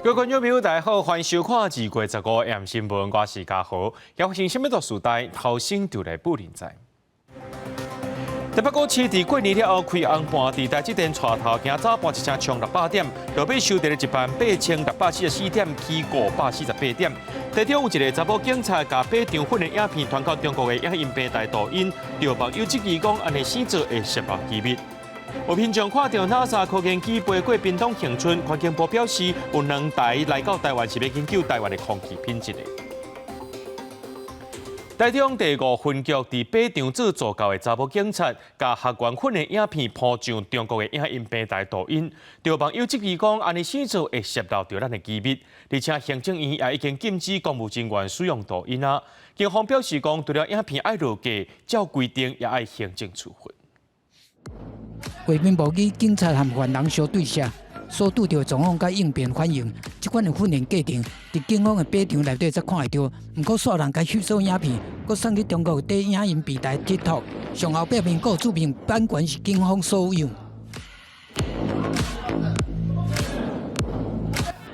各位觀眾朋友，大家好，歡迎收看2月15 M 新聞，我是嘉豪。發生啥物大事代，頭先就來報您知。台北股市佇過年了後開紅盤，佇台積電帶頭，今早盤一聲衝600點，落尾收佇18,644點，起548點。其中有一個查某警察共靶場訓練影片傳到中國的影音平台抖音，著網友質疑講，按呢生做會洩露機密。有民眾看著 NASA 科研機飛過屏東恆春，環境部表示有兩台來到台灣是欲研究台灣的空氣品質的。台中第五分局佇靶場做助教的查某警察，共學員訓練影片鋪上中國的影音平台抖音，著網友質疑講，按呢生做會洩露著咱的機密，而且行政院也已經禁止公務人員使用抖音啊。警方表示講，除了影片愛落架，照規定也愛行政處分。畫面模擬警察和犯人相對射，所拄著的狀況佮應變反應，這款的訓練過程，佇警方的靶場內底才看會著。毋過，煞人共翕做影片，閣送去中國的影音平台 TikTok，上後壁面閣有註明版權是警方所有。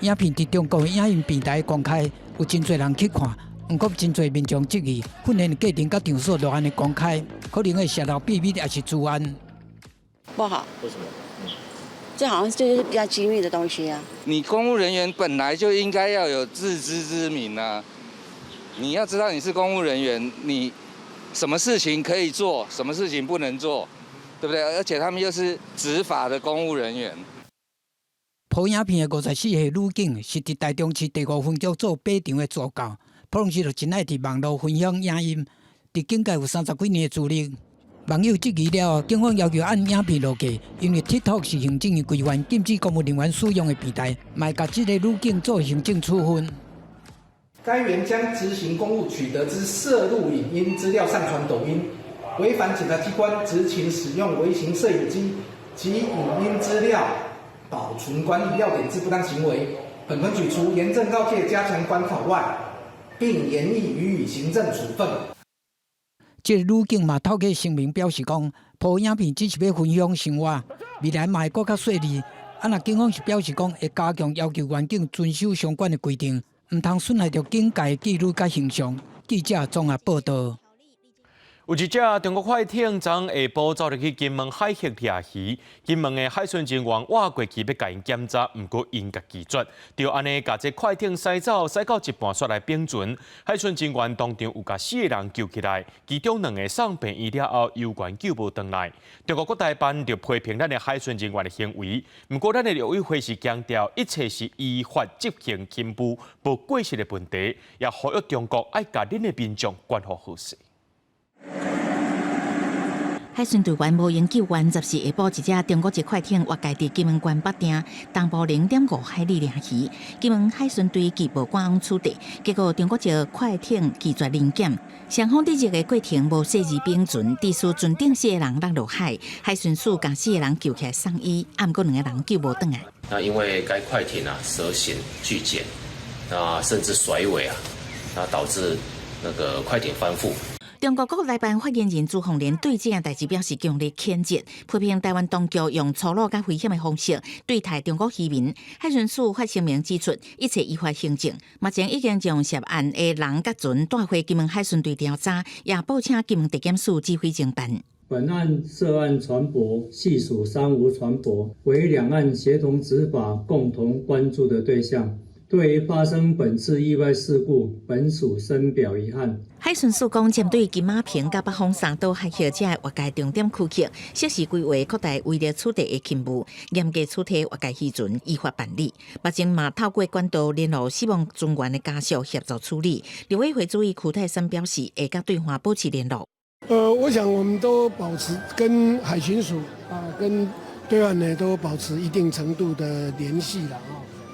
影片佇中國的影音平台公開，有真濟人去看。毋過，真濟民眾質疑訓練的過程佮場所就按呢公開，可能會洩露秘密，抑是資安。不好。為什麼？這好像就是比較機密的東西啊。你公務人員本來就應該要有自知之明啊！你要知道你是公務人員，你什麼事情可以做，什麼事情不能做，對不對？而且他們又是執法的公務人員。鋪影片的54歲女警是佇台中市第五分局做靶場的助教，普常時就真愛佇網路分享影音，佇警界有30幾年的資歷。網友質疑了後，警方要求按影片落架，因為 TikTok 是行政院規範禁止公務人員使用的平台，嘛會共這个女警做行政處分。該員將執行公務取得之攝錄影音資料上傳抖音，違反檢察機關執勤使用微型攝影機及影音資料保存管理要點之不當行為，本分局除嚴正告誡、加強管考外，並研議予以行政處分。這个女警嘛透過聲明表示講，鋪影片只是欲分享生活，未來嘛會閣較細膩。啊，若警方是表示講會加強要求員警遵守相關的規定，毋通損害著警界紀律佮形象。記者綜合報道。有一隻中國快艇昨下晡走入去金門海域掠魚，金門的海巡人員倚過去欲共𪜶檢查，毋過𪜶共拒絕，就按呢共這快艇駛走，駛到一半煞來反船，海巡人員當場有共四个人救起來，其中兩个送病院了後，猶原救無轉來。中國國台辦就批評咱的海巡人員的行為，毋過咱的陸委會是強調，一切是依法執行勤務，無過失的問題，也呼籲中國愛共恁的民眾管好好勢。海巡隊員無閒救援，14下晡一隻中國籍快艇越界佇金門縣北碇東部0.5海里掠魚，金門海巡隊既無趕往處置，結果中國籍快艇拒絕臨檢，雙方佇這个過程無細膩反船，致使船頂四个人落入海，海巡署共四个人救起來送醫，毋過兩个人救無轉來。那因為該快艇啊蛇行拒檢，那甚至甩尾啊，那導致那個快艇翻覆。中國國台辦發言人朱鳳蓮對這件代誌表示強烈譴責，批評台灣當局用粗魯佮危險的方式對待中國漁民。海巡署發聲明指出，一切依法行政。目前已經將涉案的人佮船帶回金門海巡隊調查，也報請金門地檢署指揮偵辦。本案涉案船舶係屬三無船舶，為兩岸協同執法共同關注的對象。對於發生本次意外事故，本署深表遺憾。海巡署講，針對金馬坪佮北風三島海域這個越界重點區域，適時規劃擴大威力取締的勤務，嚴格取締越界漁船，依法辦理。目前嘛透過管道聯絡死亡船員的家屬協助處理。陸委會主委邱太三表示，會佮對方保持聯絡。我想我們都保持跟海巡署啊，跟對岸呢都保持一定程度的聯繫啦。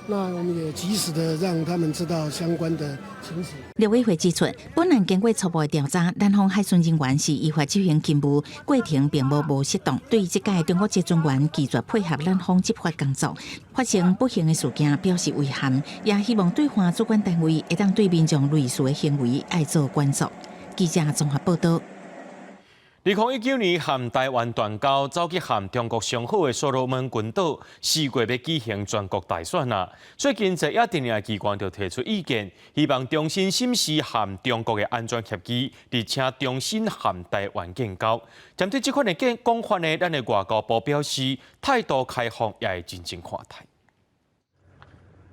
那我們也及時的讓他們知道相關的情形。陸委會指出，本案經過初步的調查，南方海巡人員是依法執行勤務，過程並無無適當。對這屆中國籍船員拒絕配合南方執法工作，發生不幸的事件表示遺憾，也希望對岸主管單位會當對民眾類似的行為愛做管束。記者綜合報道。2019年和台灣斷交，走去和中國上好的所羅門群島，4月欲舉行全國大選啦。最近在野陣營機關就提出意見，希望重新審視和中國的安全協議，而且重新和台灣建交。針對這款的講法呢，咱的外交部表示態度開放，也會認真看待。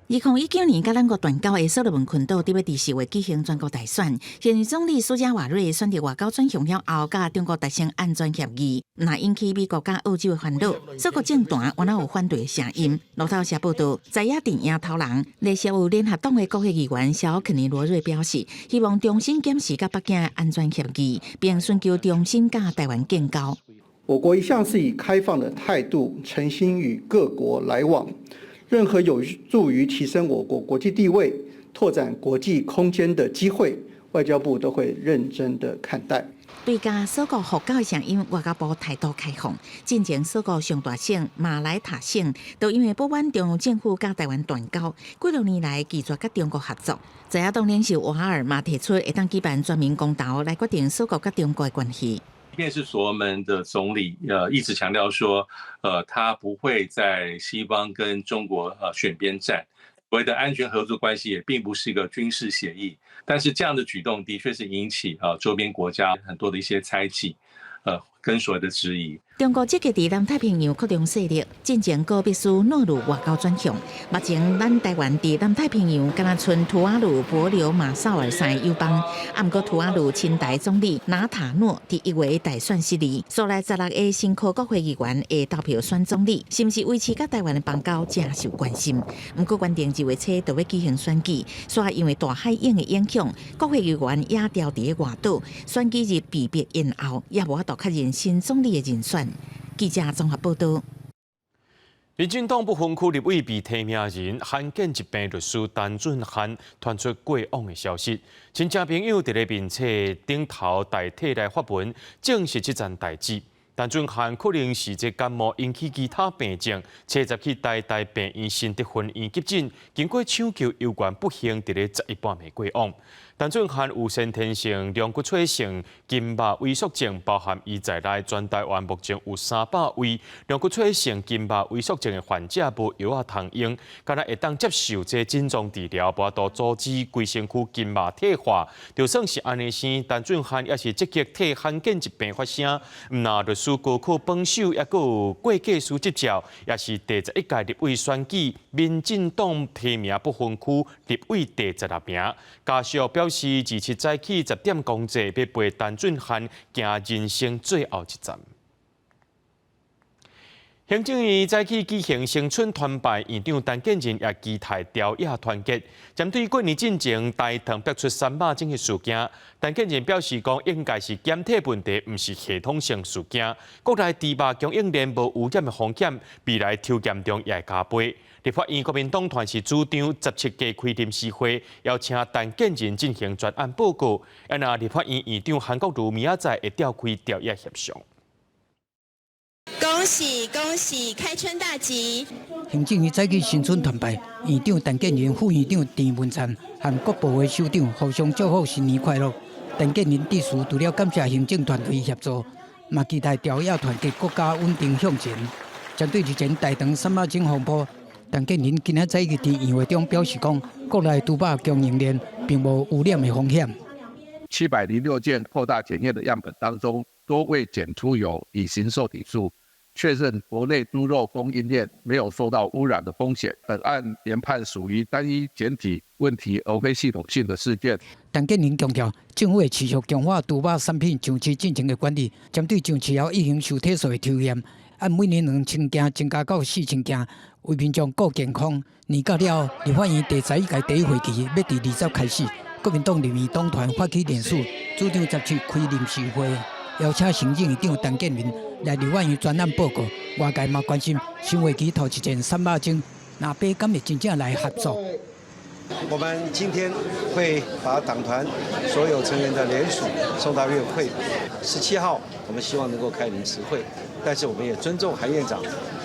2019年佮咱國斷交的所羅門群島，欲佇4月舉行全國大選。現任總理蘇加瓦瑞選擇外交轉向了後，佮中國達成安全協議，若引起美國佮澳洲的煩惱。鎖國政壇原來有反對的聲音。路透社報道，在野陣營頭人，內設有聯合黨的國會議員小肯尼羅瑞表示，希望重新檢視佮北京的安全協議，並尋求重新佮台灣建交。我國一向是以開放的態度，誠心與各國來往。任何有助於提升我國國際地位、拓展國際空間的機會，外交部都會認真的看待。對佮鎖國復交的聲音，外交部態度開放。進前鎖國上大省馬來塔省，都因為不滿中央政府佮台灣斷交，幾多年來拒絕佮中國合作。在野黨領袖瓦爾嘛提出，會當舉辦全民公投來決定鎖國佮中國的關係。即便是所羅門的總理，一直強調說，他不會在西方跟中國選邊站，所謂的安全合作關係也並不是一個軍事協議。但是這樣的舉動的確是引起周邊國家很多的一些猜忌，跟所謂的質疑。中國積極佇南太平洋擴張勢力，進前閣逼使諾魯外交轉向。目前咱台灣佇南太平洋敢若賰吐瓦魯、帛琉、馬紹爾三个友邦。啊，毋過吐瓦魯親台總理納塔諾佇1月大選失利，所來16個新科國會議員會投票選總理，是毋是維持佮台灣的邦交誠受關心。毋過原定2月初就欲舉行選舉，煞因為大海湧的影響，國會議員也調佇外島，選舉日被迫延後，也無法度確認新總理的人選。記者綜合報道。民進黨不分區立委被提名人罕見疾病律師陳俊翰傳出過往的消息，親戚朋友佇咧面冊頂頭代替來發文證實這層代誌。陳俊翰可能是這感冒引起其他病症，初十去台大病院新竹分院急診，經過搶救，猶原不幸佇咧11半暝過往。陳俊翰有先天性軟骨脆性筋肉萎縮症，包含伊在內，全台灣目前有300位軟骨脆性筋肉萎縮症的患者無藥仔通用，敢若會當接受這診斷治療，無法度阻止規身軀筋肉退化。就算是按呢生，陳俊翰也是積極替罕見疾病發聲。毋若律師高考榜首，抑閣有會計師執照，也是第11屆立委選舉民進黨提名不分區立委第16名。家屬表示，27早起10點公祭，欲陪陳俊翰行人生最後一站。行政院早起舉行新春團拜，院長陳建仁也期待朝野團結。針對過年進前大腸爆出三肉精的事件，陳建仁表示講應該是檢體問題，毋是系統性事件。國內豬肉供應鏈無污染的風險，未來抽檢量也會加倍。立法院國民黨團是主張17加開臨時會，邀請陳建仁進行專案報告。啊，若立法院院長韓國瑜明仔載會召開朝野協商。恭喜恭喜，開春大吉！行政院早起新春團拜，院長陳建仁、副院長鄭文燦和各部會首長互相祝福新年快樂。陳建仁致辭除了感謝行政團隊協助，嘛期待朝野團結國家穩定向前。針對日前大腸三肉精風波，陳建仁今仔早起佇院會中表示講，國內豬肉供應鏈並無污染的風險。 706件擴大檢驗的樣本當中，都未檢出有乙型受體素。確認國內豬肉供應鏈沒有受到污染的風險。本案研判屬於單一檢體問題，而非系統性的事件。陳建仁強調，政府會持續強化豬肉產品上市進程的管理，針對上市後乙型受體素的抽驗，按每年2000件增加到4000件，為民眾顧健康。年到了後，立法院第11屆第一會期欲佇20開始，國民黨立院黨團發起聯署，主張十七開臨時會，邀請行政院長陳建仁來立法院專案報告。外界嘛關心新會期頭一件三肉精，藍白敢會真正來合作？我們今天會把黨團所有成員的聯署送到院會。17號，我們希望能夠開臨時會，但是我們也尊重韓院長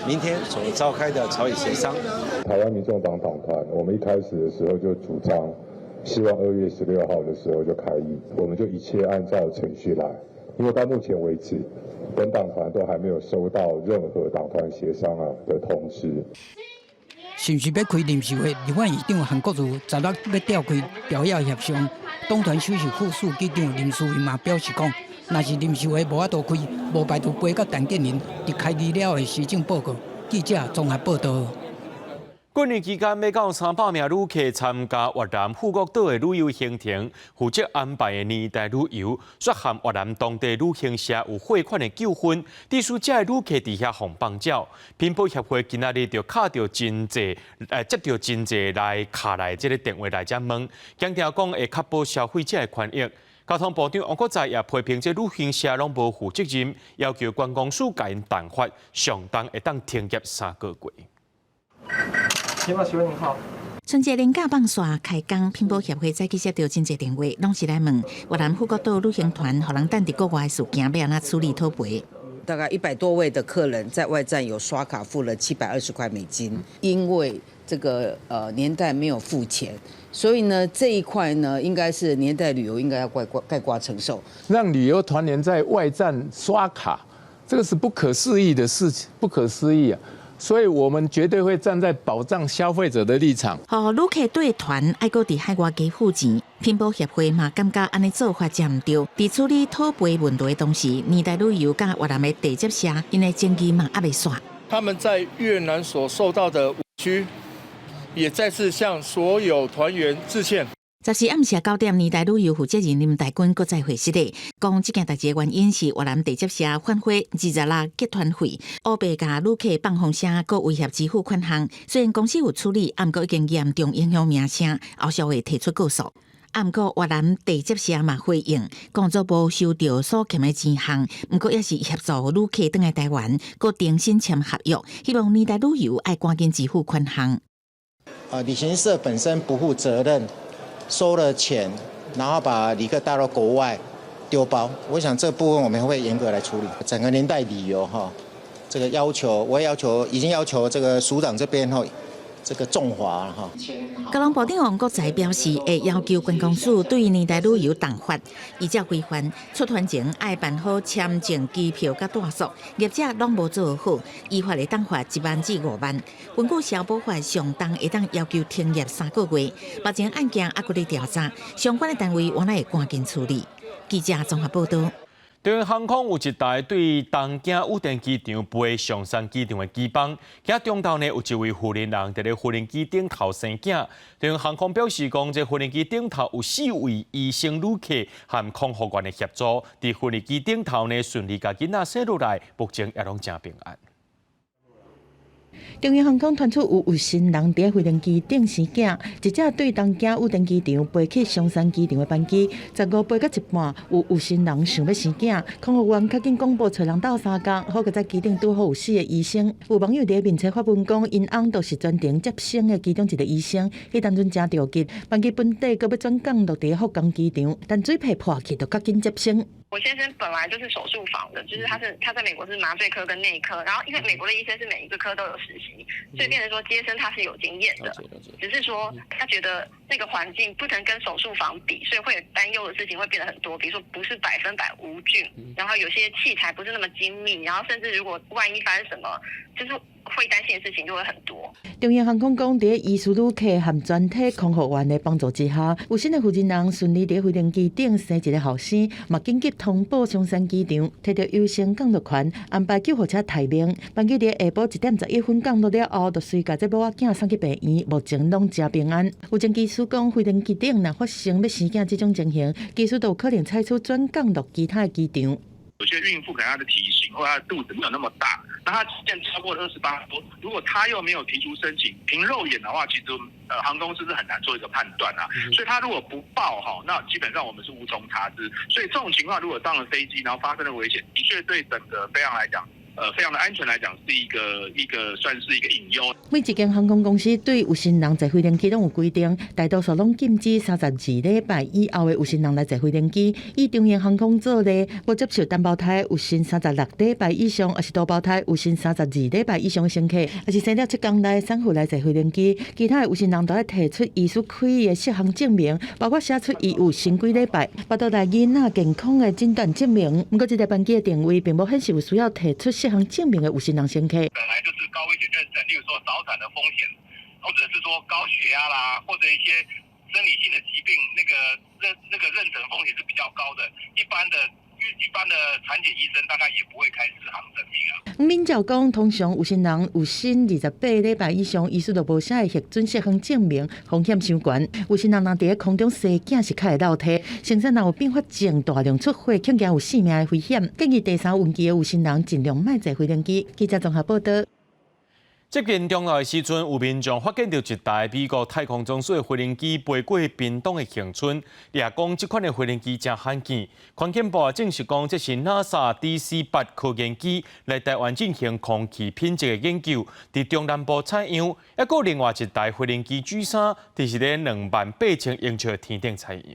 明天所召開的朝野協商。台灣民眾黨黨團，我們一開始的時候就主張，希望2月16號的時候就開議，我們就一切按照程序來。因為到目前為止，本黨團都還沒有收到任何黨團協商啊的通知。是毋是欲開臨時會？立法院長韓國瑜十六欲召開朝野協商，黨團首席副書記長林書緯嘛表示講，若是臨時會無法度開，無排除飛甲陳建仁佇開議了的施政報告。記者綜合報道。過年期間，欲到300名旅客參加越南富國島的旅遊行程，負責安排的年代旅遊，涉嫌越南當地旅行社有匯款的糾紛，致使這个旅客佇遐予放鳥。品保協會今仔日就敲著真濟，接著真濟來敲來這个電話來遮問，強調講會確保消費者的權益。交通部長王國材也批評這旅行社攏無負責任，要求觀光署共𪜶重罰，上重會當停業3個月。你好，請問您好。春節連假放煞開工，品保協會早起接著真濟電話，攏是來問越南富國島旅行團，予人等佇國外的事件，欲按怎處理討賠。大概100多位的客人在外站有刷卡付了720塊美金，因為這個年代沒有付錢，所以呢這一塊呢應該是年代旅遊應該要概括承受。讓旅遊團員在外站刷卡，這個是不可思議的事情，不可思議啊！所以我們絕對會站在保障消費者的立場。予旅客綴團愛閣佇海外加付錢，品保協會嘛感覺按呢做法誠毋對。佇處理討賠問題的同時，年代旅遊佮越南的地接社，𪜶的爭議嘛猶未煞。他們在越南所受到的委屈，也再次向所有團員致歉。 14暗時9點，年代旅遊負責人林大軍閣再回釋咧，講這件代誌的原因是越南地接社反悔26結團費，烏白共旅客放風聲，閣威脅支付款項。雖然公司有處理，毋過已經嚴重影響名聲，後續會提出告訴。毋過越南地接社嘛回應，講做無收著所欠的錢項，毋過也是協助旅客轉來台灣，閣重新簽合約，希望年代旅遊愛趕緊支付款項。啊，旅行社本身不負責任。收了錢，然後把旅客帶到國外丟包，我想這部分我們會嚴格來處理。整個年代旅遊哈，這個要求，我要求已經要求這個署長這邊哈，這個重罰哈。交通部長王國材表示，會要求觀光署對年代旅遊重罰，依照規範，出團前愛辦好簽證、機票佮住宿，業者攏無做好，依法會當罰1萬至5萬。根據消保法，上重會當要求停業3個月。目前案件猶閣咧調查，相關的單位我會趕緊處理。記者綜合報道。長榮航空有一台對東京羽田機場飛松山機場的機班，今中晝呢有一位婦人佇咧無人機頂頭生囝。長榮航空表示講，這無人機頂頭有四位醫生旅客和空服員的協助，佇無人機頂頭呢順利共囡仔生落來，目前也攏誠平安。長榮航空傳出有有心人佇無人機頂生囝，一隻對東京羽田機場飛去松山機場的班機，15飛到一半，有有心人想欲生囝，空服員較緊廣播揣人鬥相共，好佳哉機頂拄好有四个醫生。有網友佇面冊發文講，𪜶翁就是專程接生的其中一个醫生，彼當陣誠著急，班機本底閣欲轉降落佇福岡機場，但水皮破去就較緊接生。我先生本來就是手術房的，就是他在美國是麻醉科跟內科，然後因為美國的醫生是每一個科都有實習，所以變成說接生他是有經驗的，只是說他覺得那個環境不能跟手術房比，所以會有擔憂的事情會變得很多，比如說不是100%無菌，然後有些器材不是那麼精密，然後甚至如果萬一發生什麼，就是會擔心的事情就會很多。長榮航空講，佇醫師旅客和全體空服員的幫助之下，有新的負責人順利佇飛行機頂生一个後生，嘛緊急通報松山機場，提著優先降落權，安排救護車待命。班機佇下晡1點11分降落了後，就隨共這某仔囝送去病院，目前攏誠平安。有前機師講，飛行機頂若發生欲生囝這種情形，機師都有可能採取轉降落其他的機場。有些孕婦可能她的體型或她的肚子沒有那麼大，那她現在超過了28周，如果她又沒有提出申請，憑肉眼的話，其實航空公司是很難做一個判斷啊。所以她如果不報哈，那基本上我們是無從查知。所以這種情況，如果上了飛機，然後發生了危險，的確對整個飛航來講，非常的安全來講，是一個算是一個隱憂。每一間航空公司對有身人坐飛行機攏有規定，大多數攏禁止32禮拜以後的有身人來坐飛行機。以長榮航空做例，無接受單胞胎有身36禮拜以上，抑是多胞胎有身32禮拜以上的乘客，抑是生了7工內產婦來坐飛行機。其他的有身人都愛提出醫師開的適航證明，包括寫出伊有生幾禮拜、腹肚內囡仔健康的診斷證明。毋過，這台班機的定位並無顯示有需要提出適航證明的有身人乘客。本來就是高危險妊娠，例如說早產的風險，或者是說高血壓啦，或者一些生理性的疾病，那個妊娠風險是比較高的。一般的產檢醫生大概也不會開適航證明啊。民照講，通常有身人有身28禮拜以上，醫師就無啥會核准適航證明，風險傷懸。有身人若佇咧空中生囝是較會落體，生產若有併發症大量出血，恐驚有性命的危險。建議第三孕期的有身人盡量莫坐飛行機。記者綜合報道。接近中晝的時陣，有民眾發現著一台美國太空總署的飛行機飛過屏東的恆春，也講這款的飛行機誠罕見。環境部證實講，這是 NASA DC-8科研機來台灣進行空氣品質的研究，佇中南部採樣。抑閣另外一台飛行機 G3，就是佇28,000英尺的天頂採樣。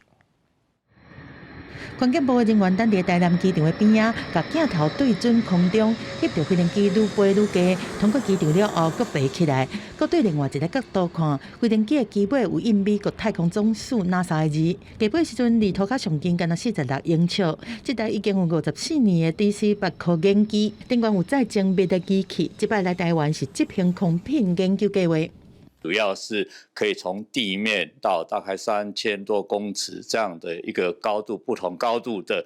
環境部的人員等佇台南機場的邊仔，共鏡頭對準空中，翕著飛行機愈飛愈低，通過機場了後，閣飛起來，閣對另外一個角度看，飛行機的機尾有印美國太空總署 NASA 的字。低飛時陣離塗跤上近，干焦46英尺。這台已經有54年的 DC-8科研機，頂懸有載精密的機器，這擺來台灣是執行空品研究計劃。主要是可以從地面到大概3000多公尺這樣的一個高度，不同高度的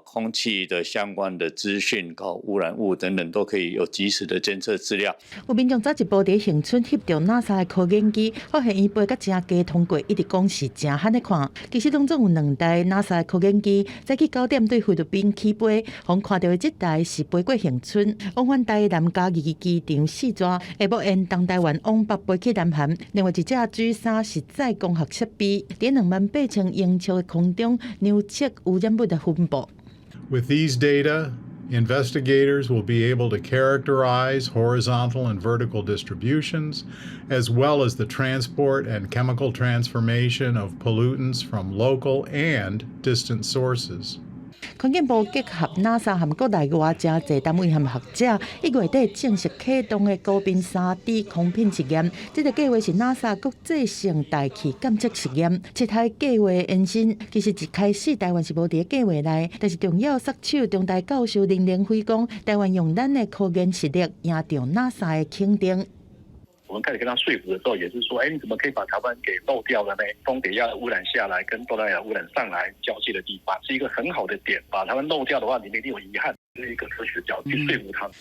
空氣的相關的資訊、污染物等等，都可以有及時的監測資料。有民眾早一步佇恆春翕著 NASA 的科研機，發現伊飛甲誠低通過，一直講是誠罕咧看。其實攏總有兩台 NASA 的科研機，早起9點對菲律賓起飛，予看著的這台是飛過恆春，往返台南嘉義機場四逝，下晡沿東台灣往北飛去南韓。另外一隻 G3是載光學設備，佇28,000英尺的空中量測污染物的分布。 With these data, investigators will be able to characterize horizontal and vertical distributions, as well as the transport and chemical transformation of pollutants from local and distant sources. 環境部結合 NASA 和國內外誠濟單位和學者，1月底正式啟動的高頻3D 空品實驗。這個計劃是 NASA 國際性大氣監測實驗，七海計劃延伸。其實一開始台灣是無佇計劃內，但是重要殺手中大教授林凌輝講，台灣用咱的科研實力贏著 NASA 的肯定。我們開始跟他說服的時候，也是說，哎，你怎麼可以把台灣給漏掉了呢？東北亞污染下來，跟東南亞污染上來交界的地方，是一個很好的點。把台灣漏掉的話，你們一定有遺憾。是一個科學角度去說服他。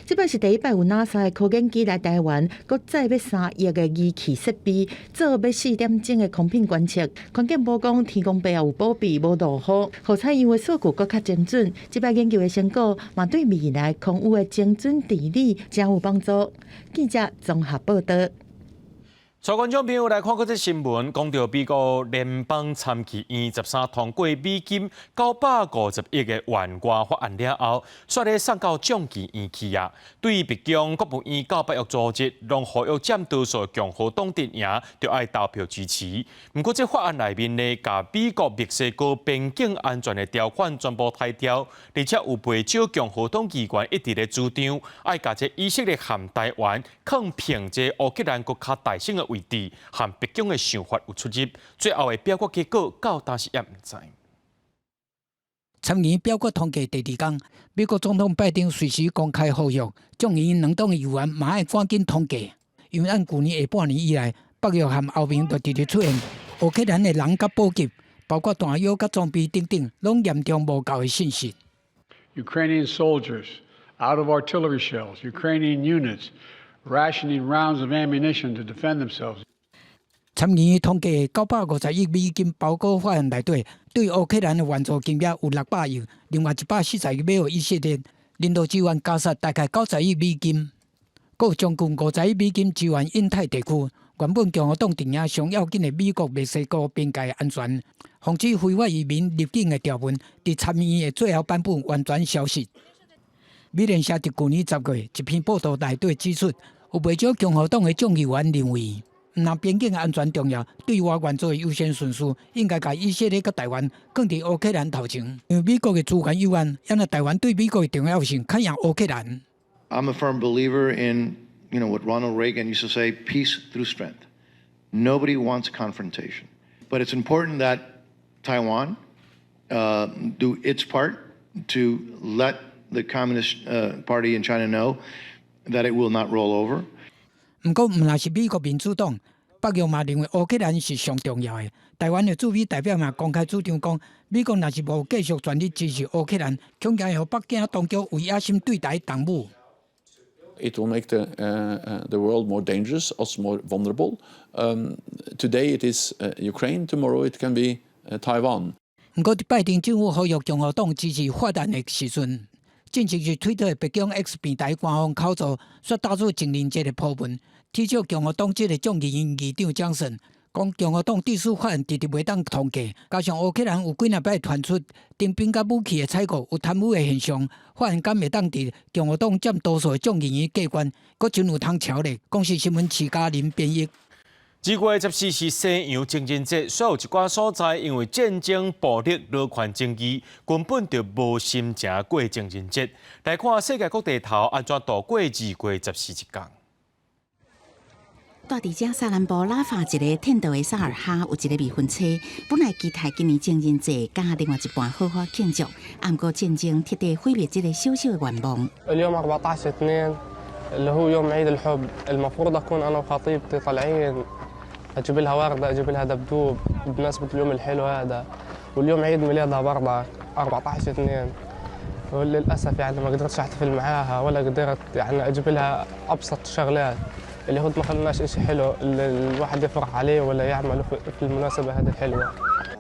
這擺是第一擺有 NASA 的科研機來台灣，閣載欲3億的儀器設備，做欲4點鐘的空品觀測。環境部講，天公伯也有保庇，無落雨，予採樣的數據閣較精準。這擺研究的成果，嘛對未來空污的精準治理誠有幫助。記者綜合報道。帶觀眾朋友來看閣這新聞，講著美國聯邦參議院13通過美金950億的援外法案了後，煞咧送到眾議院去啊。對白宮、國務院佮北約組織，攏呼籲佔多數共和黨陣營，著愛投票支持。毋過這法案內面呢，共美國墨西哥邊境安全的條款全部刣掉，而且有袂少共和黨議員一直咧主張，愛共這以色列和台灣囥伻這烏克蘭閣較大聲的位置，和白宮的想法有出入，最後的表決結果到當時也毋知。參議院表決通過第二工，美國總統拜登隨時公開呼籲，眾議院兩黨議員嘛愛趕緊通過，因為按舊年下半年以來，北約和歐盟就直直出現烏克蘭的人佮補給，包括彈藥佮裝備等等，攏嚴重無夠的信息。 Ukrainian soldiers out of artillery shells, Ukrainian units rationing rounds of ammunition to defend themselves. 參議院通過950億美金包裹法案內底，對烏克蘭的援助金額有600億，另外140億欲予以色列，人道支援加沙大概90億美金，閣有將近50億美金支援印太地區。原本共和黨陣營上要緊的美國墨西哥邊界安全，防止非法移民入境的條文，佇參議院的最後版本完全消失。美聯社佇舊年10月一篇報道內底指出，有袂少共和黨的眾議員認為，毋但邊境安全重要，對外援助的優先順序應該共以色列佮台灣囥佇烏克蘭頭前，因為美國的資源有限，因為台灣對美國的重要性較贏烏克蘭。 I'm a firm believer in what Ronald Reagan used to say, peace through strength. Nobody wants confrontation. But it's important that Taiwan do its part to let the Communist Party in China know that it will not roll over. 毋過，毋但是美國民主黨，北約嘛認為烏克蘭是上重要的。台灣的駐美代表嘛公開主張講，美國若是無繼續全力支持烏克蘭，恐驚會予北京當局有野心對台動武。 It will make the world more dangerous, us more vulnerable. Today it is Ukraine, tomorrow it can be Taiwan. 毋過，佇拜登政府呼籲共和黨支持法案的時陣，進前是推特的白宮 X 平台官方口座，煞打出情人節的鋪文，恥笑共和黨這个眾議院議長江森，講共和黨支持法案遲遲袂當通過，加上烏克蘭有幾若擺傳出徵兵佮武器的採購有貪污的現象，法案敢會當佇共和黨佔多數的眾議院過關，閣真有通瞧咧。公視新聞徐嘉玲編譯。2月14是西洋情人節，所有一寡所在因為戰爭、暴力、女權爭議，根本就無心情過情人節。來看世界各地頭按怎度過2月14這工。蹛佇遮薩南部拉法一个天道的薩爾哈有一个未婚妻，本來期待今年情人節佮另外一半好好慶祝，毋過戰爭徹底毀滅這个小小的願望。 اليوم 14/2 اللي هو يوم عيد الحب، المفروض أكون أنا وخطيبتي طالعين، أجيب لها وردة، أجيب لها دبدوب بمناسبة اليوم الحلو هذا، واليوم عيد ميلادها برضه 14/2، وللأسف يعني ما قدرتش أحتفل معاها ولا قدرت يعني أجيب لها أبسط شغلات. اليهود ما خلوناش إشي حلو الواحد يفرح عليه ولا يعمله في المناسبة هذه الحلوة.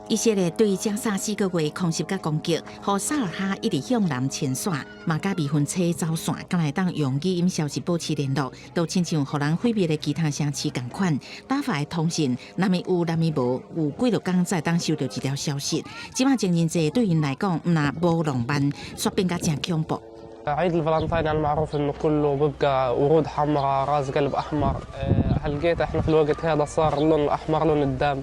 以色列對加沙4個月空襲佮攻擊，予薩爾哈一直向南遷徙，嘛佮未婚妻走散，敢會當用語音消息保持聯絡，都親像予人毀滅的其他城市仝款。拉法的通訊，若咪有，若咪無，有幾落工才會當收到一條消息。這擺情人節對𪜶來講，毋但無浪漫，煞變甲誠恐怖。 عيد الفالنتين يعني معروف انه كله بيبقى ورود حمراء، راس قلب احمر. هلقيت احنا في الوقت هذا صار اللون الاحمر لون الدم،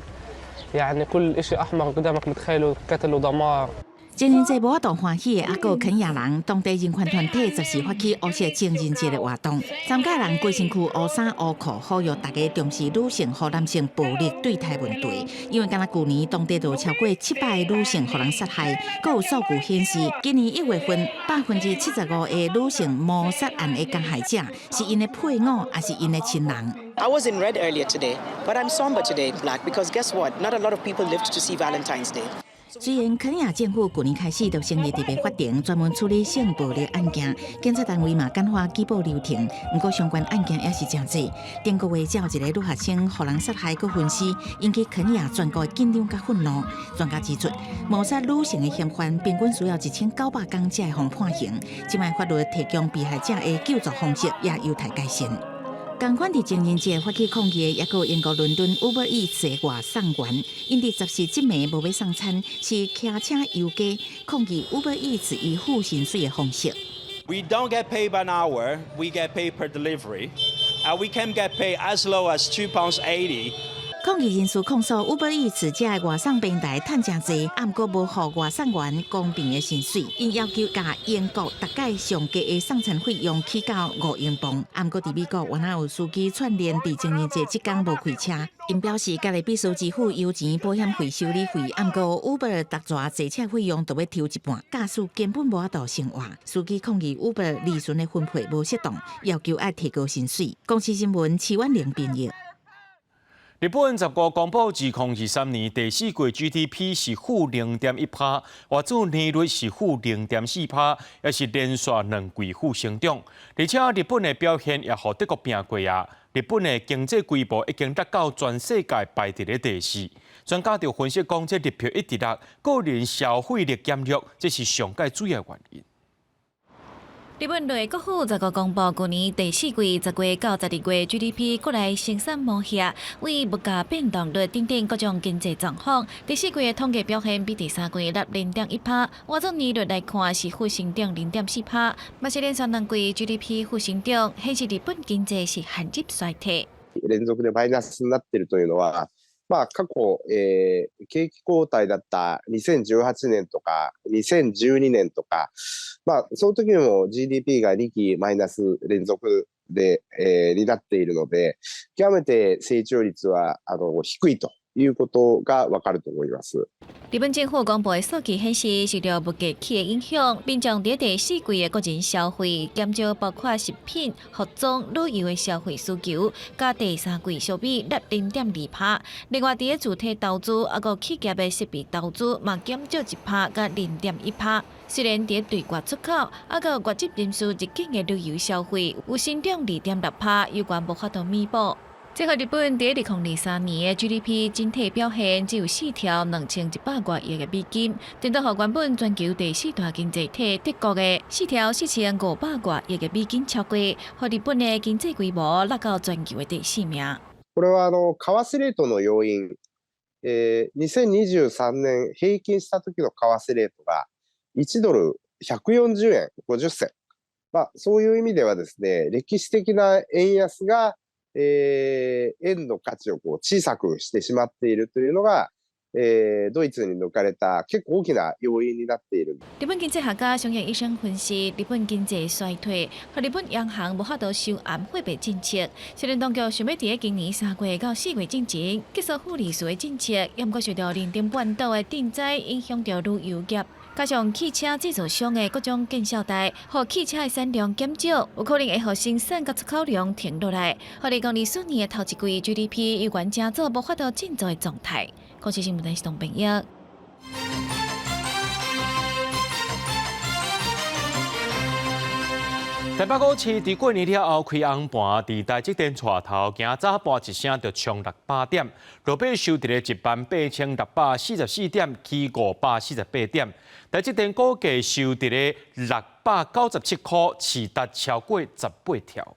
يعني كل اشي احمر قدامك متخيله قتل ودمار. 情人節無法度歡喜的，猶閣有肯亞人，當地人權團體十四發起烏色情人節的活動，參加人規身軀烏衫烏褲，呼籲大家重視女性予男性暴力對待問題。因為敢若舊年當地就超過700个女性予人殺害，閣有數據顯示，今年1月份75%的女性謀殺案的加害者是𪜶的配偶，抑是𪜶的親人。 I was in red earlier today, but I'm somber today in black because guess what? Not a lot of people lived to see Valentine's Day. 雖然肯亞政府舊年開始就成立特別法庭，專門處理性暴力案件，檢察單位嘛簡化舉報流程，毋過相關案件也是誠濟。頂個月才有一个女學生予人殺害閣分屍，引起肯亞全國的緊張佮憤怒。專家指出，謀殺女性的嫌犯平均需要1900工才會予判刑。這擺法律提供被害者的救助方式也有待改善。仝款佇情人節發起抗議的，猶閣有英國倫敦 Uber Eats 的外送員，𪜶佇14這暝無欲送餐，是騎車遊街抗議 Uber Eats 以付薪水的方式。 We don't get paid by an hour, we get paid per delivery, and we can get paid as low as £2.80. 抗議人士控訴 Uber Eats 這个外送平台趁誠濟，毋過無予外送員公平的薪水，𪜶要求共英國逐屆上低的送餐費用起到5英鎊。毋過佇美國，原來有司機串聯佇情人節這工無開車，𪜶表示家己必須支付油錢、保險費、修理費，毋過 Uber 逐逝坐車費用都欲抽一半，駕駛根本無法度生活。司機抗議 Uber 利潤的分配無適當，要求愛提高薪水。公視新聞徐婉玲編譯。日本15公布2023年第四季 GDP 是負0.1趴，活主年率是負0.4趴，也是連續兩季負成長。而且日本的表現也予德國拚過啊！日本的經濟規模已經達到全世界排佇咧第四。專家就分析講，這日票一直落，個人消費力減弱，這是上蓋主要原因。日本內閣府15公布，舊年第四季10月到12月 GDP 國內生產模額，為物價變動率等等各種經濟狀況，第四季的統計表現比第三季落0.1%，換做年率來看是負成長0.4%，嘛是連續兩季 GDP 負成長，顯示日本經濟是陷入衰退。連続でマイナスになっているというのは、まあ過去、景気後退だった2018年とか2012年とか、まあその時も GDP が2期マイナス連続で、になっているので、極めて成長率は低いということがわかると思います。日本政府公布的數據顯示，受著物價起的影響，民眾佇第四季的個人消費減少，包括食品、服裝、旅遊的消費需求，佮第三季相比落0.2%。另外，佇咧住宅投資，抑閣企業的設備投資嘛減少1%佮0.1%。雖然佇對外出口，抑閣外籍人士入境的旅遊消費有成長2.6%，猶原無法度彌補。這予日本佇2023年的 GDP 整體表現只有4兆2100外億的美金，顛倒予原本全球第四大經濟體德國的4兆4500外億的美金超過，予日本的經濟規模落到全球的第四名。これは為替レートの要因、2023年平均した時の為替レートが1ドル140円50銭。まあそういう意味ではですね、歴史的な円安が円の価値をこう小さくしてしまっているというのが、ドイツに抜かれた結構大きな要因になっている。日本經濟學家上野醫生分析，日本經濟衰退，予日本央行無法度收嚴貨幣政策。雖然當局想欲佇今年3月到4月進前結束負利率的政策，猶毋過受著仁頂半島的震災影響著旅遊業。加上汽車製造商的各種建設貸，予汽車的產量減少，有可能會予生產佮出口量停落來，予2024年的頭一季 GDP 猶原成做無法度振作的狀態。公視新聞電視東朋友。台北股市佇過年了後開紅盤，佇台積電帶頭，今早盤一聲就衝600點，落尾收佇咧18,644點，起548點。台積電股價收佇咧697塊，市值超過18兆。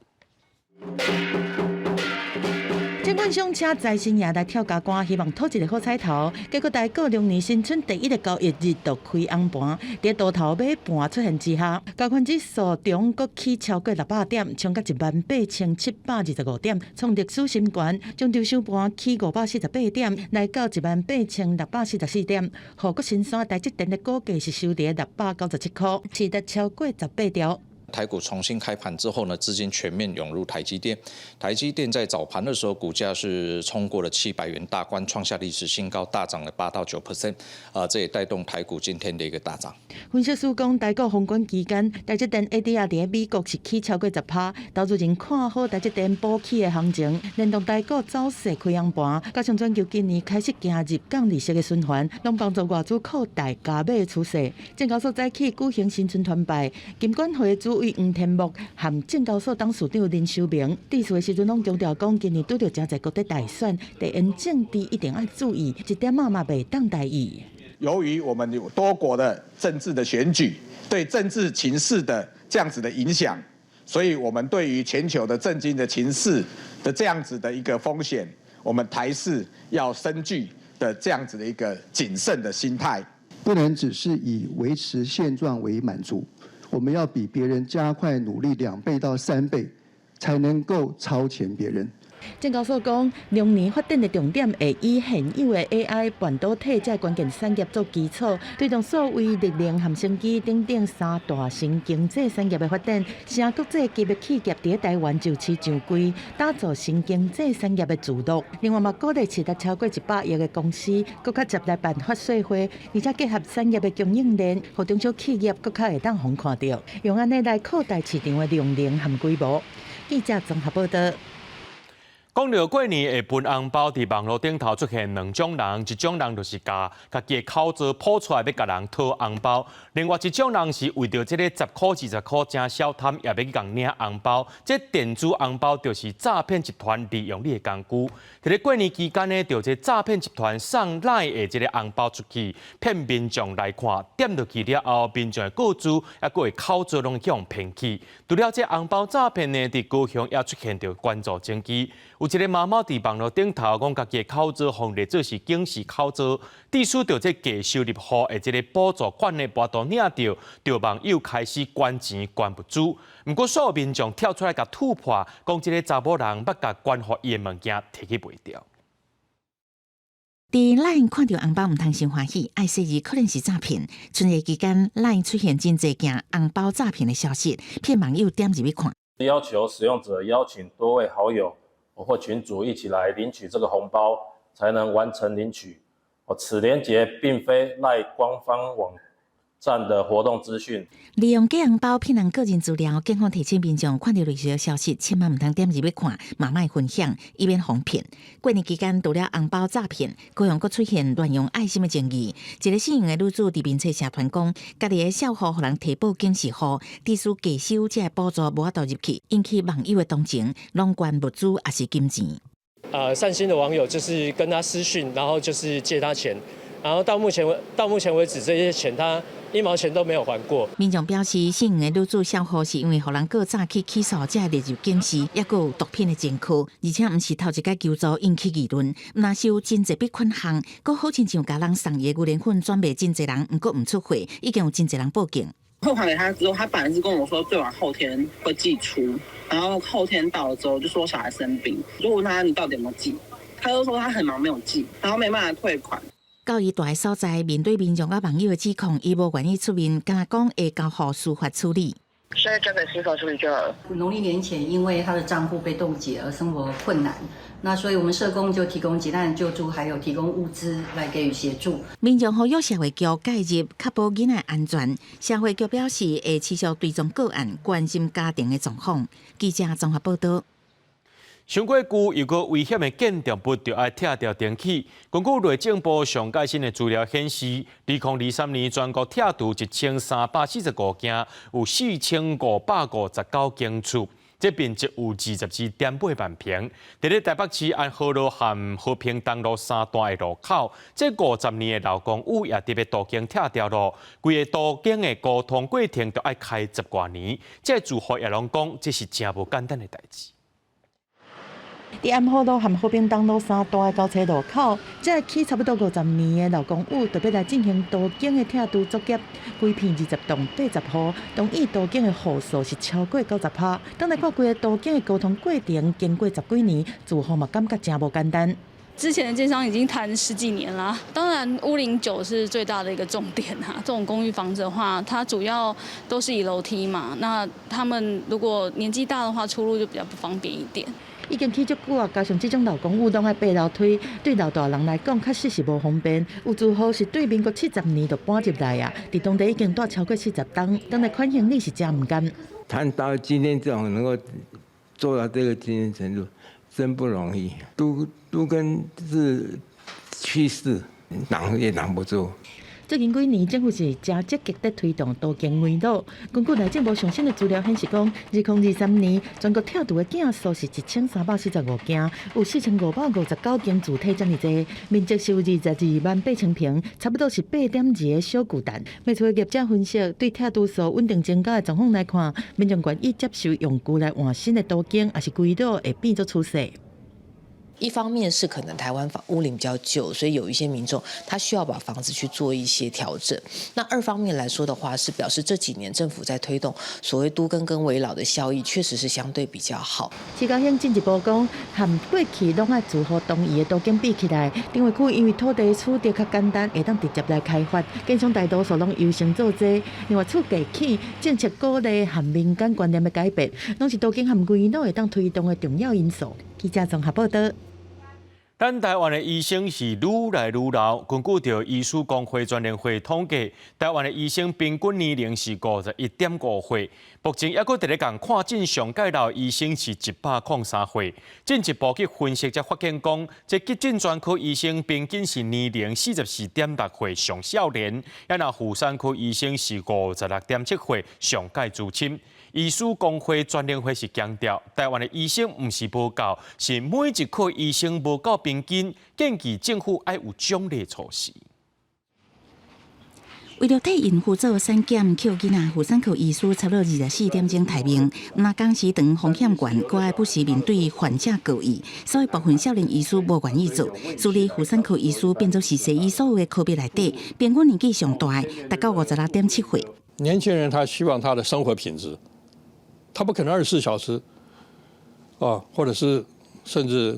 證券商請財神爺來跳加關，希望討一個好彩頭。結果台股龍年新春第一個交易日就開紅盤，佇多頭買盤出現之下，加權指數中閣起超過600點，衝到18,725點，創歷史新高。終場收盤起548點，來到18,644點。護國神山台積電的股價是收佇697塊，市值超過18兆。台股重新開盤之後呢，資金全面湧入台積電。台積電在早盤的時候，股價是衝過了700元大關，創下歷史新高，大漲了8到9%。啊，這也帶動台股今天的一個大漲。分析師講，台股封關期間，台積電 ADR 佇美國是起超過10%，投資人看好台積電補起的行情，連動台股走勢開紅盤，加上全球今年開始行入降利息的循環，攏幫助外資擴大加碼趨勢。證交所早起舉行新春團拜，金管會主委黃天牧和證交所董事長林修明致辭的時陣，攏強調講，今年拄著誠濟國際大選，地緣政治一定愛注意，一點仔嘛袂當大意。由於我們有多國的政治的選舉，對政治情勢的這樣子的影響，所以我們對於全球的政經的情勢的這樣子的一個風險，我們台市要深具的這樣子的一個謹慎的心態，不能只是以維持現狀為滿足。我們要比別人加快努力2倍到3倍，才能夠超前別人。證交所講，龍年發展的重點會以現有的 AI、半導體這關鍵產業做基礎，推動數位、綠能和生技等等三大新經濟產業的發展。成國際級的企業佇台灣就市上櫃，打造新經濟產業的主導。另外嘛，鼓勵市值超過100億的公司，閣較捷來辦發稅會，而且結合產業的供應鏈，予中小企業閣較會當予看著，用按呢來擴大市場的量能和規模。記者綜合報導。講著過年會分紅包，佇網路頂頭出現兩種人，一種人就是共家己的口座鋪出來欲共人討紅包，另外一種人是為著這个十箍20箍誠小貪，也欲去共領紅包。這電子紅包就是詐騙集團利用你的工具。佇咧過年期間呢，就這詐騙集團送 LINE 的這个紅包出去，騙民眾來看，點入去了後，民眾的個資抑閣會口座攏予人騙去。除了這紅包詐騙呢，佇高雄也出現著捐助前期。有一个媽媽佇網路頂頭講，家己的口座予人列做是警示口座，致使著這低收入戶的這个補助款呢，無法度領著，就網友開始捐錢捐物資。毋過煞有民眾跳出來共吐破，講這个查某人捌共捐予伊的物件提去賣著。佇 LINE 看著紅包毋通傷歡喜，愛細膩可能是詐騙。春節期間，LINE 出現真濟件紅包詐騙的消息，騙網友點入去看。要求使用者邀請多位好友或群組一起來領取這個紅包，才能完成領取。此連結並非 LINE 官方網站的活動資訊。利用假紅包騙人個人資料，警方提醒民眾看著類似的消息，千萬毋通點入去看，嘛莫分享，以免予騙。過年期間，除了紅包詐騙，高雄閣出現亂用愛心的爭議。一个姓楊的女子佇面冊社團講，家己的帳戶予人提報警示戶，致使低收這个補助無法度入去，引起網友的同情，攏捐物資抑是金錢。善心的網友就是跟他私訊，然後就是借他錢，然後到目前為止，這些錢他一毛錢都沒有還過。民眾表示，姓楊的女子帳戶是因為予人告詐去起訴，才會列入警示，抑閣有毒品的前科，而且毋是頭一擺求助引起議論。毋但收真濟筆款項，閣好親像共人送伊的牛奶粉轉賣真濟人，毋過毋出貨，已經有真濟人報警。匯款給他之後，他本來是跟我說最晚後天會寄出，然後後天到了之後就說小孩生病，就問他你到底有沒有寄，他就說他很忙沒有寄，然後沒辦法退款。到伊蹛的所在，面對民眾佮網友的指控，伊無願意出面，干焦講會交予司法處理。現在交給司法處理就好了。農曆年前，因為他的賬戶被凍結而生活困難，那所以我們社工就提供急難救助，還有提供物資來給予協助。民眾呼籲社會局介入，確保囡仔安全。社會局表示會持續追蹤個案，關心家庭的狀況。記者綜合報導。傷過舊又閣危險的建築物，就愛拆掉重起。根據內政部上蓋新的資料顯示，2023年全國拆除1345間，有4559間厝，這面積有22.8萬坪。佇咧台北市安和路和和平東路三段的路口，這50年的老公寓也欲都更拆掉囉。規个都更的溝通過程都愛開十外年，這住戶也攏講，這是誠無簡單的代誌。佇安和路和和平東路三段的交叉路口，這个起差不多50年的老公寓，就欲來進行都更的拆除作業。規片20棟80戶，同意都更的戶數是超過90%。當來看規个都更的溝通過程，經過十幾年，住戶嘛感覺誠無簡單。之前的建商已經談十幾年啦，當然屋齡久是最大的一個重點啊。這種公寓房子的話，它主要都是以樓梯嘛，那他們如果年紀大的話，出入就比較不方便一點。已經起足久啊，加上這種老公寓攏愛爬樓梯，對老大人來講確實是無方便。有住戶是對民國70年就搬入來啊，佇當地已經蹛超過40冬，當來款行李是誠毋甘。談到今天這種能夠做到這個今天程度，真不容易。都更是趨勢，擋也擋不住。最近幾年，政府是誠積極佇推動都更危老。根據內政部上新的資料顯示，講2023年全國拆除的件數是1345件，有4559間主體遮爾濟，面積是有22萬8千坪，差不多是8.2個小巨蛋。賣厝的業者分析，對拆除數穩定增加的狀況來看，民眾願意接受用舊來換新的都更，抑是危老會變做趨勢。一方面是可能台灣房屋齡比較舊，所以有一些民眾他需要把房子去做一些調整。那二方面來說的話，是表示這幾年政府在推動所謂都更跟危老的效益，確實是相對比較好。市交省進一步講，和過去攏愛住戶同意的都更比起來，重劃區因為土地取得較簡單，會當直接來開發，建商大多數攏優先做這。另外，厝價起，政策鼓勵和民間觀念的改變，攏是都更和危老會當推動的重要因素。記者綜合報導。咱台灣的醫生是愈來愈老。根據著醫師公會全聯會統計，台灣的醫生平均年齡是51.5歲。目前猶閣佇咧共看診上蓋老醫生是103歲。進一步去分析，才發現講，這急診專科醫生平均是年齡44.6歲，上少年；啊若婦產科醫生是56.7歲，上蓋資深。醫師公會全聯會是強調，台灣的醫生毋是無夠，是每一科醫生無夠平均，建議政府愛有獎勵措施。為著替孕婦做產檢，抾囡仔，婦產科醫師差不多24點鐘待命，毋但工時長風險懸，閣愛不時面對患者告議，所以部分少年醫師無願意做。所以婦產科醫師變做是西醫所有的科別內底，平均年紀上大的，達到56.7歲。年輕人他希望他的生活品質。他不可能24小時，啊，或者是甚至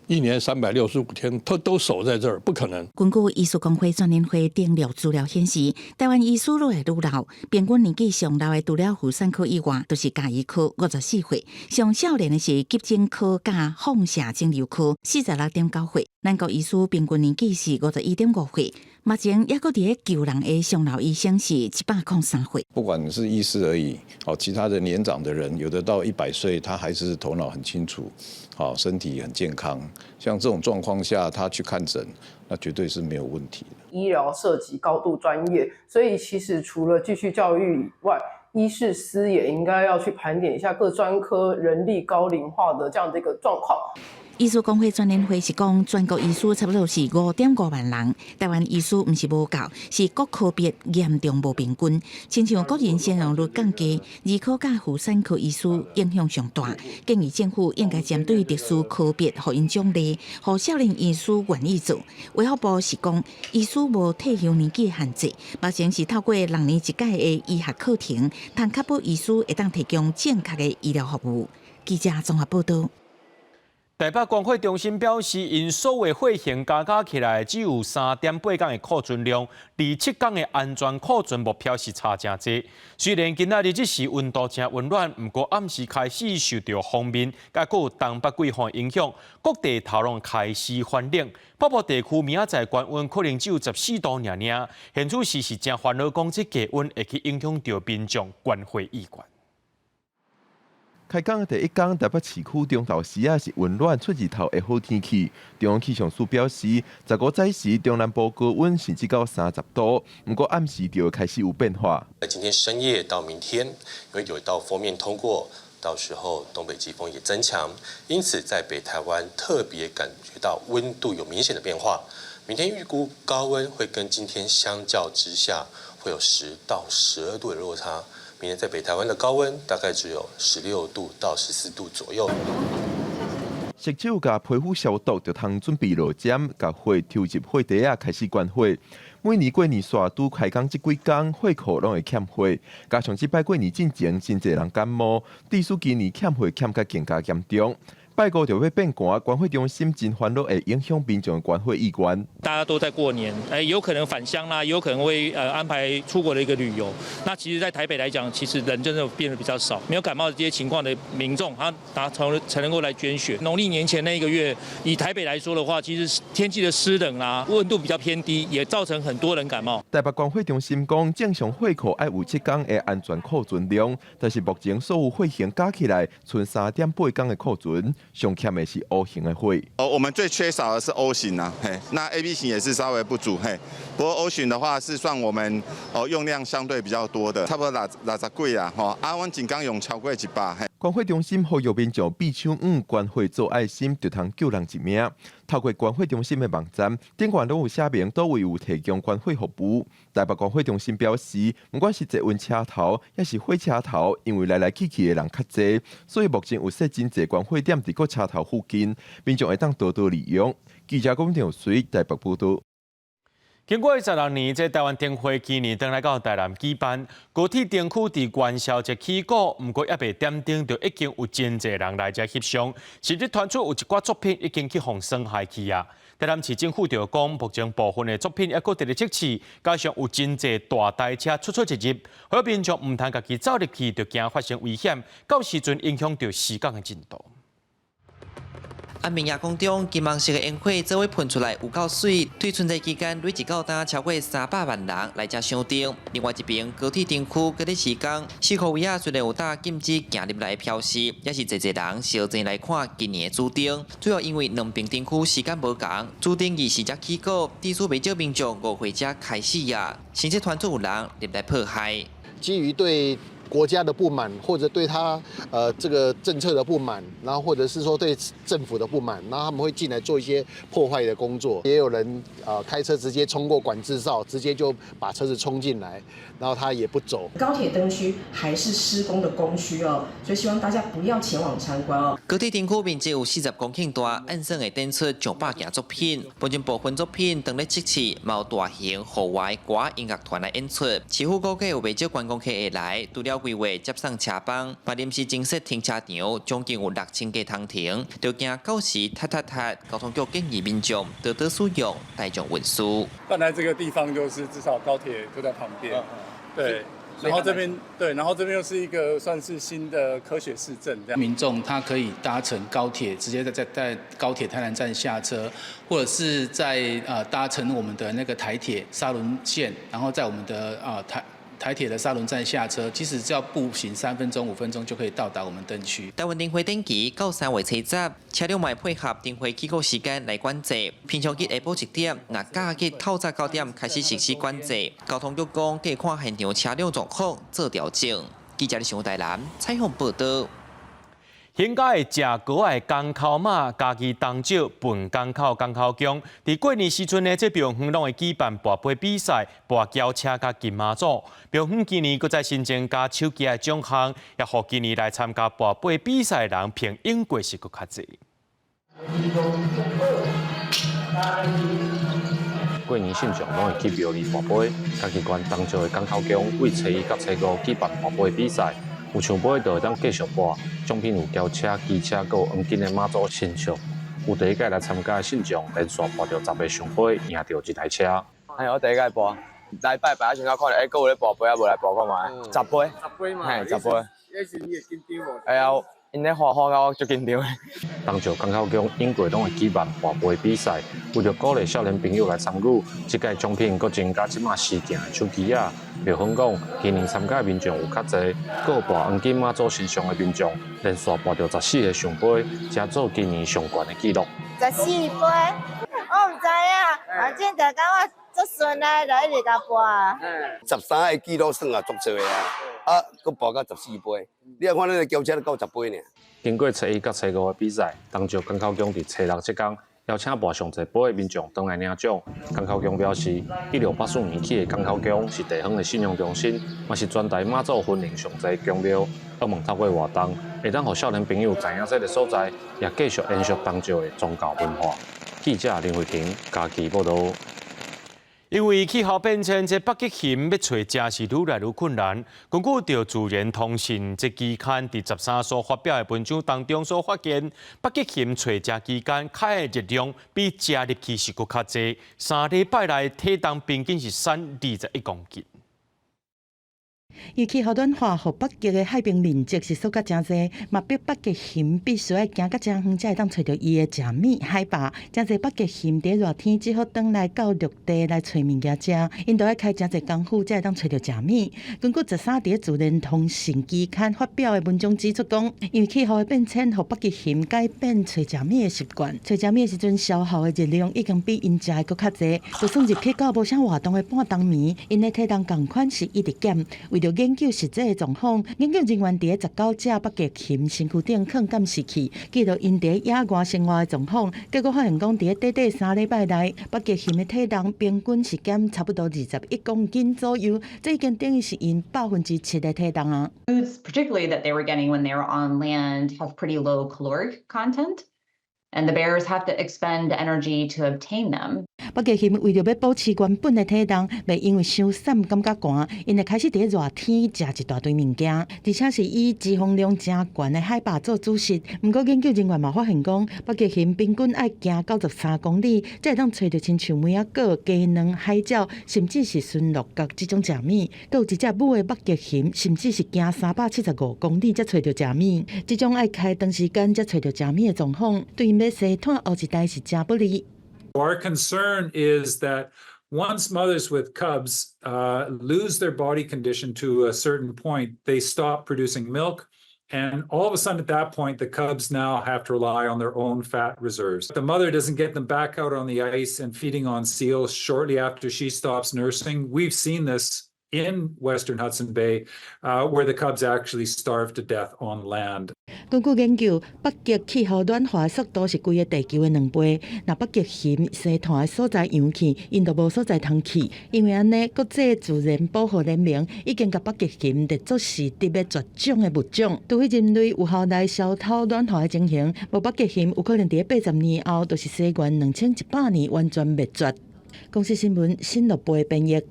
一年365天，他都守在這兒，不可能。根據醫師公會全聯會登錄資料顯示，台灣醫師愈來愈老，平均年紀上老的除了婦產科以外，就是家醫科54歲，上少年的是急診科佮放射腫瘤科46.9歲。咱國醫師平均年紀是51.5歲。目前猶閣佇咧救人的上老醫生是103歲。不管是醫師而已，哦，其他的年長的人，有的到100歲，他還是頭腦很清楚，好，身體很健康。像這種狀況下，他去看診，那絕對是沒有問題的。醫療涉及高度專業，所以其實除了繼續教育以外，醫事司也應該要去盤點一下各專科人力高齡化的這樣的一個狀況。醫師公會全聯會是講，全國醫師差不多是5.5萬人。台灣醫師毋是無夠，是各科別嚴重無平均。親像國人生育率降低，兒科佮婦產科醫師影響上大。建議政府應該針對特殊科別予𪜶獎勵，予少年醫師願意做。衛福部是講，醫師無退休年紀限制，目前是透過6年一屆的醫學課程，通確保醫師會當提供正確的醫療服務。記者綜合報道。台北關貨中心表示，𪜶所有貨型加加起來只有3.8工的庫存量，離7工的安全庫存目標是差誠濟。雖然今仔日這時溫度誠溫暖，毋過暗時開始受著鋒面，佮閣有東北季風影響，各地頭攏開始反冷。北部地區明仔載高溫可能只有14度爾爾。縣主席是誠煩惱，講這低溫會去影響著民眾關懷意願。開工第一工，台北市區中晝時仔是溫暖出日頭的好天氣。中央氣象署表示，15早時中南部高溫甚至到30度，毋過暗時就會開始有變化。在今天深夜到明天，因為有一道鋒面通過，到時候東北季風也增強，因此在北台灣特別感覺到溫度有明顯的變化。明天預估高溫會跟今天相較之下，會有10到12度的落差。明天在北台灣的高溫大概只有16度到14度左右。洗手佮皮膚消毒，就通準備落針，共血抽入血袋仔開始捐血。每年過年紲拄開工這幾工，血庫攏會欠血，加上這擺過年進前真濟人感冒，致使今年欠血欠甲更加嚴重。拜五就欲變寒，關貨中心真煩惱會影響民眾的捐血意願。大家都在過年，有可能返鄉啦，有可能會安排出國的一個旅遊。那其實，在台北來講，其實人真的變得比較少，沒有感冒的這些情況的民眾，他才能夠來捐血。農曆年前那一個月，以台北來說的話，其實天氣的濕冷啦，溫度比較偏低，也造成很多人感冒。台北關貨中心講，正常血庫愛有7工的安全庫存量，但是目前所有血型加起來，賰3.8工的庫存。上欠的是 O 型的血。哦，我們最缺少的是 O 型啊，嘿，那 AB 型也是稍微不足，嘿。不過 O 型的話是算我們哦用量相對比較多的，差不多60幾啊，吼，啊，阮一工用超過100，嘿。關貨中心呼籲民眾匕手五捐血做愛心，就通救人一命。透過關貨中心的網站，頂懸攏有寫明佗位有提供捐血服務。台北關貨中心表示，毋管是捷運車頭，抑是火車頭，因為來來去去的人較濟，所以目前有設真濟捐血點佇各車頭附近，民眾會當多多利用。記者龔長水台北報道。經過16年，這台灣燈會今年轉來到台南舉辦。高鐵燈區佇元宵節起鼓，毋過猶未點燈，就已經有真濟人來遮翕相，甚至傳出有一寡作品已經去予損害去啊。台南市政府就講，目前部分的作品猶閣佇咧測試，加上有真濟大台車出出入入，予民眾毋通家己走入去，就驚發生危險，到時陣影響著施工的進度。暗暝夜空中，金黃色的煙火做伙噴出來，有夠媠。對春節期間累計到今超過300萬人來遮賞燈。另外一邊，高鐵燈區閣咧施工，四箍圍仔雖然有搭禁止行入來標示，也是濟濟人相爭來看今年的主燈。主要因為兩邊燈區時間無仝，主燈儀式才起鼓，致使袂少民眾誤會才開始啊，甚至傳出有人入來破壞。基於對國家的不滿，或者對他這個政策的不滿，然後或者是說對政府的不滿，然後他們會進來做一些破壞的工作。也有人開車直接衝過管制哨，直接就把車子衝進來，然後他也不走。高鐵燈區還是施工的工區哦，所以希望大家不要前往參觀哦。高鐵燈區面積有40公頃大，按算會展出上百件作品，當中部分作品當咧測試，嘛有大型戶外歌音樂團來演出。市府估計有袂少觀光客會來，除了規劃接送車班，嘛臨時增設停車場，將近有6000個通停。著驚到時塞塞塞，交通局建議民眾多多使用大眾運輸。本來這個地方就是至少高鐵就在旁邊，對，然後這邊對，然後這邊又是一個算是新的科學市鎮，這樣。民眾他可以搭乘高鐵，直接在高鐵台南站下車，或者是在搭乘我們的那個台鐵沙崙線，然後在我們的台鐵的沙崙站下車，其實只要步行3分鐘、5分鐘就可以到達我們燈區。台灣燈會展期到3月初10，車輛嘛配合燈會起鼓時間來管制。平常日下晡1點，若假日透早9點開始實施管制。交通局講，會看現場車輛狀況做調整。記者李上台南採訪報導。興嘉的食糕仔的江口媽，嘉義東石笨江口江口宮，佇過年時陣呢，這廟園攏會舉辦跋杯比賽、跋轎車佮金媽祖。廟園今年閣再新增加手機的獎項，也予今年來參加跋杯比賽的人評永過是閣較濟。過年信眾攏會去廟裡跋杯，嘉義縣東石的江口宮對初一佮初五舉辦跋杯比賽。有聖杯就會當繼續跋，獎品有轎車、機車，閣有黃金的媽祖神像。有第一屆來參加的信眾，連續跋著10个聖杯，贏著一台車。嘿，我第一屆跋，來拜拜，想看著，閣有咧跋杯啊，無來跋看覓？10杯。10杯嘛。嘿，10杯。彼時你會緊張無？會啊，𪜶咧喝喝到我足緊張的。東石江口宮永過攏會舉辦跋杯比賽，為著鼓勵少年朋友來參與，這屆獎品閣增加這馬時行的手機仔。廟方講，今年參加的民眾有較濟，閣有跋黃金媽祖神像的民眾，連續跋著14个聖杯，才做今年上懸的紀錄。 14杯，我毋知影，反正就感覺足順啊，就一直共跋。 13个紀錄算也足濟啊，啊，閣跋到14杯，你看咱的轎車都夠10杯爾。經過初一佮初五的比賽，東石江口宮佇初六這工邀請跋上濟杯的民眾轉來領獎。江口宮表示，1684年起的江口宮是地方的信仰中心，嘛是全台媽祖分靈上濟宮廟。希望透過活動，會當予少年朋友知影這个所在，也繼續延續東石的宗教文化。記者林慧婷嘉義報導。因為氣候變遷，這北極熊欲揣食是愈來愈困難。根據著《自然通訊》這期刊佇13所發表的文章當中所發現，北極熊揣食期間開的熱量比食入去是閣較濟。3禮拜內體重平均是瘦21公斤。因為氣候暖化，予北極的海冰面積是縮甲誠濟，嘛逼北極熊必須愛行甲誠遠，才會當揣著伊的食物海霸。誠濟北極熊佇熱天只好轉來到陸地來揣物件食，𪜶著愛開誠濟工夫才會當揣著食物。根據13佇自然通訊期刊發表的文章指出講，因為氣候的變遷，予北極熊改變揣食物的習慣，揣食物的時陣消耗的熱量已經比𪜶食的閣較濟。就算入去到無啥活動的半冬眠，𪜶的體重仝款是一直減。為著研究實際的狀況，研究人員佇19隻北極熊身軀頂囥監視器，記錄𪜶佇野外生活的狀況。結果發現講，佇短短3禮拜內，北極熊的體重平均是減差不多21公斤左右，這已經等於是𪜶7%的體重啊。 Foods, particularly that they were getting when they were on land, have pretty low caloric content, and the bears have to expend energy to obtain them. 北極熊為著欲保持原本的體重，袂因為傷瘦感覺寒，𪜶會開始佇熱天食一大堆物件，而且是以脂肪量誠懸的海百做主食。毋過研究人員嘛發現講，北極熊平均愛行93公里，才會當揣著親像梅仔果、雞卵、海鳥，甚至是馴鹿角這種食物。閣有一隻母的北極熊，甚至是行375公里才揣著食物。這種愛開長時間才揣著食物的狀況，對𪜶欲生湠後一代是誠不利。 Our concern is that once mothers with cubs lose their body condition to a certain point, they stop producing milk. And all of a sudden, at that point, the cubs now have to rely on their own fat reserves. The mother doesn't get them back out on the ice and feeding on seals shortly after she stops nursing. We've seen this in Western Hudson Bay, where the cubs actually starve to death on land. 根據研究，北極氣候暖化速度是規个地球的2倍。若北極熊生湠的所在融去，𪜶就無所在通去。因為按呢，國際自然保護聯盟已經共北極熊列作是佇欲絕種的物種。除非人類有效來消除暖化的情形，無北極熊有可能佇80年後，就是西元2100年完全滅絕。公視新聞新樂貝編譯。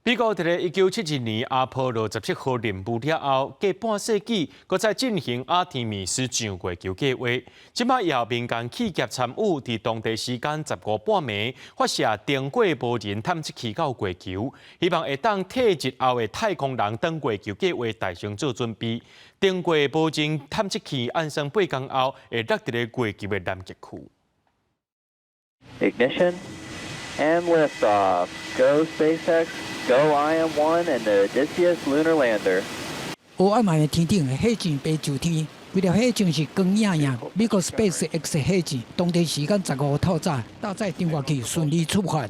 美國佇咧1972年阿波羅17號任務了後，過半世紀，閣再進行阿提米斯上月球計畫。這擺由民間企業參與，佇當地時間15半暝發射登月無人探測器到月球，希望會當替日後的太空人登月球計畫大成做準備。登月無人探測器按算8工後會落佇咧月球的南極區。 Ignition and liftoff. Go SpaceX. Go IM-1 and the Odysseus Lunar Lander。烏暗暗的天頂，火箭飛上天，這粒火箭是光影影。美國 SpaceX 火箭，當地時間15透早，搭載登月器順利出發。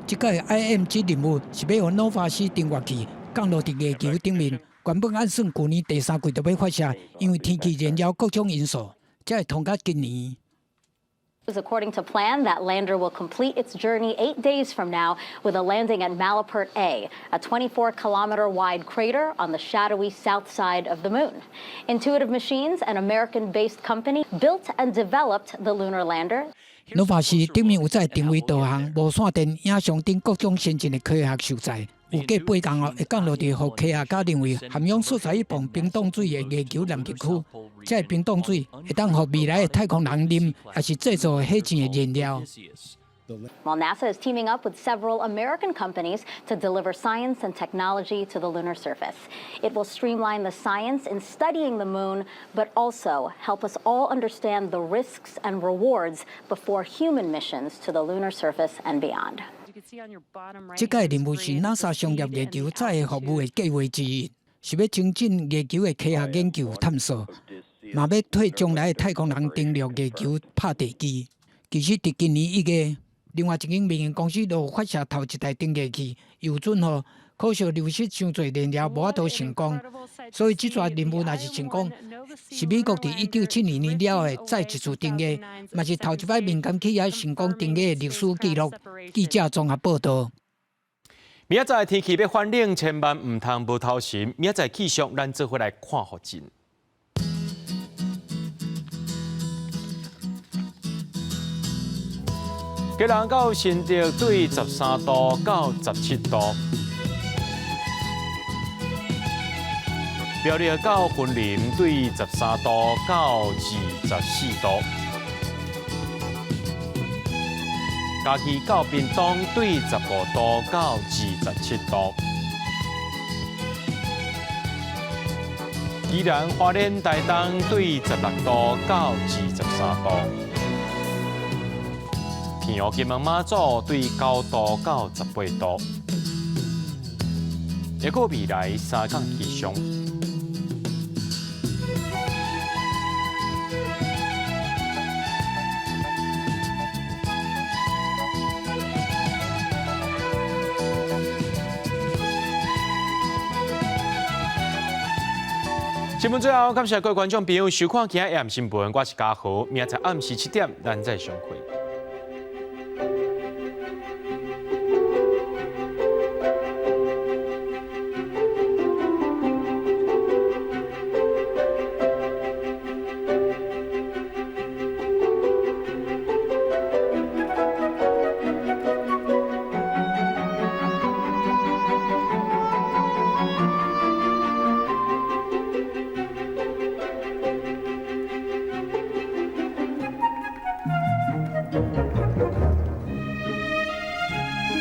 這個 IM-1 任務是欲予努發斯登月器降落佇月球頂面。原本按算舊年第三季就欲發射，因為天氣、燃料各種因素，才會拖到今年。 According to plan, that lander will complete its journey 8 days from now with a landing at Malapert A, a 24-kilometer wide crater on the shadowy south side of the moon. Intuitive Machines, an American based company, built and developed the lunar lander. 努發斯頂面有載定位導航、無線電、影像等各種先進的科學素材。預計8工後會降落佇予科學家認為含氧所在一磅冰凍水的月球南極區。這个冰凍水會當予未來的太空人啉，抑是製造火箭的燃料。 Well, NASA is teaming up with several American companies to deliver science and technology to the lunar surface. It will streamline the science in studying the moon, but also help us all understand the risks and rewards before human missions to the lunar surface and beyond. 這個任務是 NASA 商業月球載荷服務的計劃之一，是欲精進月球的科學研究探索，嘛欲替將來的太空人登陸月球拍地基。其實，佇今年1月，另外一間民營公司就發射頭一台登月器，遊船號，可惜流失傷濟燃料，無法度成功。所以，這逝任務若是成功，是美國佇1972年了後的再一次登月，嘛是頭一擺民間企業成功登月的歷史紀錄。記者綜合報導。明仔載天氣欲反冷，千萬毋通無頭神。明仔載氣象，咱做伙來看予真。基隆到新竹對13度到17度，苗栗到雲林對13度到24度，嘉義到屏東對15度到27度，宜蘭花蓮台東對16度到23度。澎湖金門馬祖對9度到18度，抑閣未來3工氣象。新聞最後，感謝各位觀眾朋友收看今仔日暗新聞，我是嘉豪，明仔載暗時7點，咱再相會。